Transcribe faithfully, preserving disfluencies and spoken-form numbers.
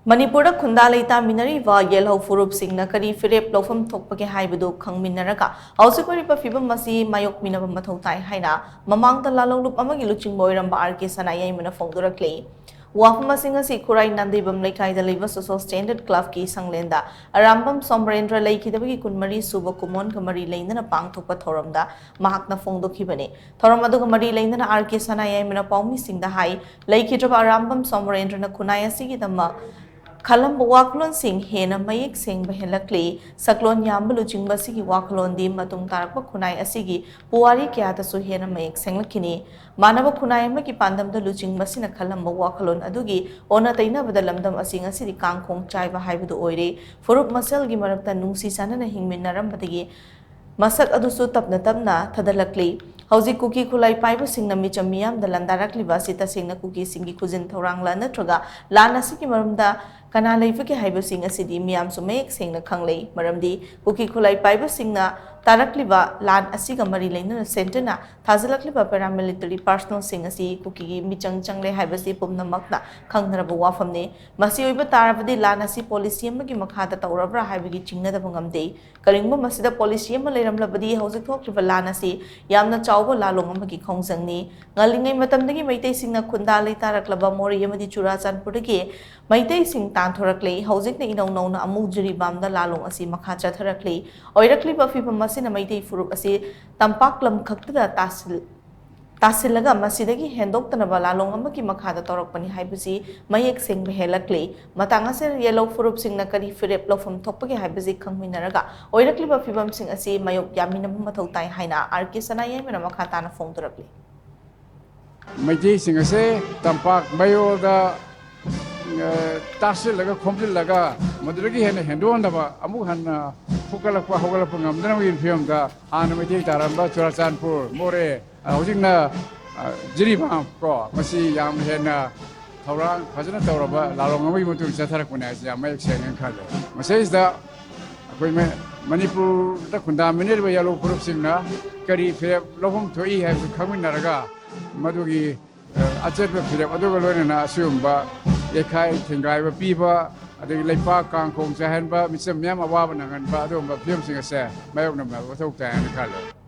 ꯃꯅꯤꯄꯨꯔꯗ ꯈꯨꯟꯗꯥ ꯂꯩꯇꯥꯃꯤꯟꯅꯔꯤꯕ ꯌꯦꯜꯍꯧ ꯐꯨꯔꯨꯞꯁꯤꯡꯅ ꯀꯔꯤ ꯐꯤꯔꯦꯞ ꯂꯧꯐꯝ ꯊꯣꯛꯄꯒꯦ ꯍꯥꯏꯕꯗꯨ ꯈꯪꯃꯤꯟꯅꯔꯒ ꯍꯧꯖꯤꯛ ꯑꯣꯏꯔꯤꯕ ꯐꯤꯕꯝ ꯑꯁꯤ ꯃꯥꯌꯣꯛꯃꯤꯟꯅꯕ ꯃꯊꯧ ꯇꯥꯏ ꯍꯥꯏꯅ ꯃꯃꯥꯡꯗ ꯂꯥꯂꯣꯡꯂꯨꯞ ꯑꯃꯒꯤ ꯂꯨꯆꯤꯡꯕ ꯑꯣꯏꯔꯝꯕ ꯑꯥꯔ ꯀꯦ ꯁꯅꯥꯌꯥꯏꯃꯅ ꯐꯣꯡꯗꯣꯔꯛꯂꯤ꯫ ꯋꯥꯐꯝ ꯑꯁꯤꯡ ꯑꯁꯤ ꯈꯨꯔꯥꯏ ꯅꯥꯟꯗꯩꯕꯝ ꯂꯩꯀꯥꯏꯗ ꯂꯩꯕ ꯁꯣꯁꯦꯜ ꯁ꯭ꯇꯦꯟꯗꯔꯗ ꯀ꯭ꯂꯕꯀꯤ ꯁꯪꯂꯦꯟꯗ ꯑꯔꯥꯝꯕꯝ ꯁꯣꯃꯔꯦꯟꯗ꯭ꯔ ꯂꯩꯈꯤꯗꯕꯒꯤ ꯀꯨꯟꯃꯔꯤ ꯁꯨꯕ ꯀꯨꯝꯑꯣꯟꯒ ꯃꯔꯤ ꯂꯩꯅꯅ ꯄꯥꯡꯊꯣꯛꯄ ꯊꯧꯔꯝꯗ ꯃꯍꯥꯛꯅ ꯐꯣꯡꯗꯣꯛꯈꯤꯕꯅꯤ꯫ ꯊꯧꯔꯝ ꯑꯗꯨꯒ ꯃꯔꯤ ꯂꯩꯅꯅ ꯑꯥꯔ ꯀꯦ ꯁꯅꯥꯌꯥꯏꯃꯅ ꯄꯥꯎꯃꯤꯁꯤꯡꯗ ꯍꯥꯏ, ꯂꯩꯈꯤꯗ꯭ꯔꯕ ꯑꯔꯥꯝꯕꯝ ꯁꯣꯃꯔꯦꯟꯗ꯭ꯔꯅ ꯈꯨꯟꯅꯥꯏ ꯑꯁꯤꯒꯤꯗꯃꯛ ꯈꯜꯂꯝꯕ ꯋꯥꯈꯜꯂꯣꯟꯁꯤꯡ ꯍꯦꯟꯅ ꯃꯌꯦꯛ ꯁꯦꯡꯕ ꯍꯦꯜꯂꯛꯂꯤ꯫ ꯁꯛꯂꯣꯟ ꯌꯥꯝꯕ ꯂꯨꯆꯤꯡꯕ ꯑꯁꯤꯒꯤ ꯋꯥꯈꯜꯂꯣꯟꯗꯤ ꯃꯇꯨꯡ ꯇꯥꯔꯛꯄ ꯈꯨꯟꯅꯥꯏ ꯑꯁꯤꯒꯤ ꯄꯨꯋꯥꯔꯤ ꯀꯌꯥꯗꯁꯨ ꯍꯦꯟꯅ ꯃꯌꯦꯛ ꯁꯦꯡꯂꯛꯈꯤꯅꯤ꯫ ꯃꯥꯟꯅꯕ ꯈꯨꯟꯅꯥꯏ ꯑꯃꯒꯤ ꯄꯥꯟꯗꯝꯗ ꯂꯨꯆꯤꯡꯕꯁꯤꯅ ꯈꯜꯂꯝꯕ ꯋꯥꯈꯜꯂꯣꯟ ꯑꯗꯨꯒꯤ ꯑꯣꯟꯅ ꯇꯩꯅꯕꯗ ꯂꯝꯗꯝ ꯑꯁꯤ ꯉꯁꯤꯗꯤ ꯀꯥꯡꯈꯣꯡ ꯆꯥꯏꯕ ꯍꯥꯏꯕꯗꯨ ꯑꯣꯏꯔꯦ꯫ ꯐꯨꯔꯨꯞ ꯃꯁꯦꯜꯒꯤ ꯃꯔꯛꯇ ꯅꯨꯡꯁꯤ ꯆꯥꯟꯅꯅ ꯍꯤꯡꯃꯤꯟꯅꯔꯝꯕꯗꯒꯤ ꯃꯁꯛ ꯑꯗꯨꯁꯨ ꯇꯞꯅ ꯇꯞꯅ ꯊꯗꯂꯛꯂꯤ꯫ ꯍꯧꯖꯤꯛ ꯀꯨꯀꯤ ꯈꯨꯠꯂꯥꯏ ꯄꯥꯏꯕꯁꯤꯡꯅ ꯃꯤꯆꯝ ꯃꯤꯌꯥꯝꯗ ꯂꯥꯟꯗꯥꯔꯛꯂꯤꯕ ꯑꯁꯤ ꯇꯁꯦꯡꯅ ꯀꯨꯀꯤꯁꯤꯡꯒꯤ ꯈꯨꯖꯤꯟ ꯊꯧꯔꯥꯡꯂ ꯅꯠꯇ꯭ꯔꯒ ꯂꯥꯟ ꯑꯁꯤꯒꯤ ꯃꯔꯝꯗ ꯀꯅꯥ ꯂꯩꯕꯒꯦ ꯍꯥꯏꯕꯁꯤꯡ ꯑꯁꯤꯗꯤ ꯃꯤꯌꯥꯝꯁꯨ ꯃꯌꯦꯛ ꯁꯦꯡꯅ ꯈꯪꯂꯦ꯫ ꯃꯔꯝꯗꯤ ꯀꯨꯀꯤ ꯈꯨꯠꯂꯥꯏ ꯄꯥꯏꯕꯁꯤꯡꯅ ꯇꯥꯔꯛꯂꯤꯕ ꯂꯥꯟ ꯑꯁꯤꯒ ꯃꯔꯤ ꯂꯩꯅꯅ ꯁꯦꯟꯇꯔꯅ ꯊꯥꯖꯤꯜꯂꯛꯂꯤꯕ ꯄꯦꯔꯥꯃꯤꯂꯤꯇꯔꯤ ꯄꯥꯔꯁꯣꯅꯦꯜꯁꯤꯡ ꯑꯁꯤ ꯀꯨꯀꯤꯒꯤ ꯃꯤꯆꯪ ꯆꯪꯂꯦ ꯍꯥꯏꯕꯁꯤ ꯄꯨꯝꯅꯃꯛꯅ ꯈꯪꯅꯔꯕ ꯋꯥꯐꯝꯅꯤ꯫ ꯃꯁꯤ ꯑꯣꯏꯕ ꯇꯥꯔꯕꯗꯤ ꯂꯥꯟ ꯑꯁꯤ ꯄꯣꯂꯤꯁꯤ ꯑꯃꯒꯤ ꯃꯈꯥꯗ ꯇꯧꯔꯕ꯭ꯔꯥ ꯍꯥꯏꯕꯒꯤ ꯆꯤꯡꯅꯗꯕ ꯉꯝꯗꯦ꯫ ꯀꯔꯤꯒꯨꯝꯕ ꯃꯁꯤꯗ ꯄꯣꯂꯤꯁꯤ ꯑꯃ ꯂꯩꯔꯝꯂꯕꯗꯤ ꯍꯧꯖꯤꯛ ꯊꯣꯛꯂꯤꯕ ꯂꯥꯟ ꯑꯁꯤ ꯌꯥꯝꯅ ꯆꯥꯎꯕ ꯂꯥꯂꯣꯡ ꯑꯃꯒꯤ ꯈꯣꯡꯖꯪꯅꯤ꯫ ꯉꯜꯂꯤꯉꯩ ꯃꯇꯝꯗꯒꯤ ꯃꯩꯇꯩꯁꯤꯡꯅ ꯈꯨꯟꯗꯥ ꯂꯩꯇꯥꯔꯛꯂꯕ ꯃꯣꯔꯦ ꯑꯃꯗꯤ ꯆꯨꯔꯥꯆꯥꯟꯄꯨꯔꯗꯒꯤ ꯃꯩꯇꯩꯁꯤꯡ ꯇꯥꯟꯊꯣꯔꯛꯂꯤ꯫ ꯍꯧꯖꯤꯛꯅ ꯏꯅꯧ ꯅꯧꯅ ꯑꯃꯨꯛ ꯖꯤꯔꯤꯕꯥꯝꯗ ꯂꯥꯂꯣꯡ ꯑꯁꯤ ꯃꯈꯥ ꯆꯠꯊꯔꯛꯂꯤ꯫ ꯑꯣꯏꯔꯛꯂꯤꯕ ꯐꯤꯕꯝ ꯑꯁꯤꯅ ꯃꯩꯇꯩ ꯐꯨꯔꯨꯞ ꯑꯁꯤ ꯇꯝꯄꯥꯛ ꯂꯝ ꯈꯛꯇꯗ ꯇꯥꯁꯤꯜ-, ꯇꯥꯁꯤꯜꯂꯒ ꯃꯁꯤꯗꯒꯤ ꯍꯦꯟꯗꯣꯛꯇꯅꯕ ꯂꯥꯂꯣꯡ ꯑꯃꯒꯤ ꯃꯈꯥꯗ ꯇꯧꯔꯛꯄꯅꯤ ꯍꯥꯏꯕꯁꯤ ꯃꯌꯦꯛ ꯁꯦꯡꯕ ꯍꯦꯜꯂꯛꯂꯤ꯫ ꯃꯇꯥꯡ ꯑꯁꯤꯗ ꯌꯦꯜꯍꯧ ꯐꯨꯔꯨꯞꯁꯤꯡꯅ ꯀꯔꯤ ꯐꯤꯔꯦꯞ ꯂꯧꯐꯝ ꯊꯣꯛꯄꯒꯦ ꯍꯥꯏꯕꯁꯤ ꯈꯪꯃꯤꯟꯅꯔꯒ ꯑꯣꯏꯔꯛꯂꯤꯕ ꯐꯤꯕꯝꯁꯤꯡ ꯑꯁꯤ ꯃꯥꯌꯣꯛ ꯌꯥꯃꯤꯟꯅꯕ ꯃꯊꯧ ꯇꯥꯏ ꯍꯥꯏꯅ ꯑꯥꯔ ꯀꯦ ꯁꯅꯥꯌꯥꯏꯃꯅ ꯃꯈꯥ ꯇꯥꯅ ꯐꯣꯡꯗꯣꯔꯛꯂꯤ꯫ ꯃꯩꯇꯩꯁꯤꯡ ꯑꯁꯦ ꯇꯝꯄꯥꯛ ꯃꯌꯣꯜꯗ, ꯑ, ꯇꯥꯁꯤꯜꯂꯒ ꯈꯣꯝꯖꯤꯜꯂꯒ ꯃꯗꯨꯗꯒꯤ ꯍꯦꯟꯅ ꯍꯦꯟꯗꯣꯛꯍꯟꯗꯕ, ꯑꯃꯨꯛ ꯍꯟꯅ ꯐꯨꯀꯠꯂꯛꯄ, ꯍꯧꯒꯠꯂꯛꯄ ꯉꯝꯗꯅꯕꯒꯤ ꯐꯤꯕꯝꯗ ꯍꯥꯟꯅ ꯃꯩꯇꯩ ꯇꯥꯔꯝꯕ ꯆꯨꯔꯥꯆꯥꯟꯄꯨꯔ, ꯃꯣꯔꯦ, ꯑ, ꯍꯧꯖꯤꯛꯅ, ꯑ, ꯖꯤꯔꯤꯕꯥꯝ ꯀꯣ, ꯃꯁꯤ ꯌꯥꯝ ꯍꯦꯟꯅ ꯊꯧꯔꯥꯡ ꯐꯖꯅ ꯇꯧꯔꯕ ꯂꯥꯂꯣꯡ ꯑꯃꯒꯤ ꯃꯇꯨꯡ ꯆꯠꯊꯔꯛꯄꯅꯦ ꯍꯥꯏꯁꯦ ꯌꯥꯝ ꯃꯌꯦꯛ ꯁꯦꯡꯉꯦꯅ ꯈꯜꯂꯦ꯫ ꯃꯁꯤꯗꯩꯁꯤꯗ ꯑꯩꯈꯣꯏ ꯃ-, ꯃꯅꯤꯄꯨꯔꯗ ꯈꯨꯟꯗꯥꯃꯤꯟꯅꯔꯤꯕ ꯌꯦꯜꯍꯧ ꯐꯨꯔꯨꯞꯁꯤꯡꯅ ꯀꯔꯤ ꯐꯤꯔꯦꯞ ꯂꯧꯐꯝ ꯊꯣꯛꯏ ꯍꯥꯏꯕꯗꯨ ꯈꯪꯃꯤꯟꯅꯔꯒ ꯃꯗꯨꯒꯤ, ꯑ, ꯑꯆꯦꯠꯄ ꯐꯤꯔꯦꯞ ꯑꯗꯨꯒ ꯂꯣꯏꯅꯅ ꯑꯁꯤꯒꯨꯝꯕ ꯌꯩꯈꯥꯏ ꯊꯤꯡꯒꯥꯏꯕ ꯄꯤꯕ, ꯑꯗꯒꯤ ꯂꯩꯄꯥꯛ ꯀꯥꯡꯈꯣꯡ ꯆꯥꯏꯍꯟꯕ, ꯃꯤꯆꯝ ꯃꯌꯥꯝ ꯑꯋꯥꯕ ꯅꯪꯍꯟꯕ, ꯑꯗꯨꯒꯨꯝꯕ ꯐꯤꯕꯝꯁꯤꯡ ꯑꯁꯦ ꯃꯥꯌꯣꯛꯅꯕ ꯃꯊꯧ ꯇꯥꯏ ꯍꯥꯏꯅ ꯈꯜꯂꯦ꯫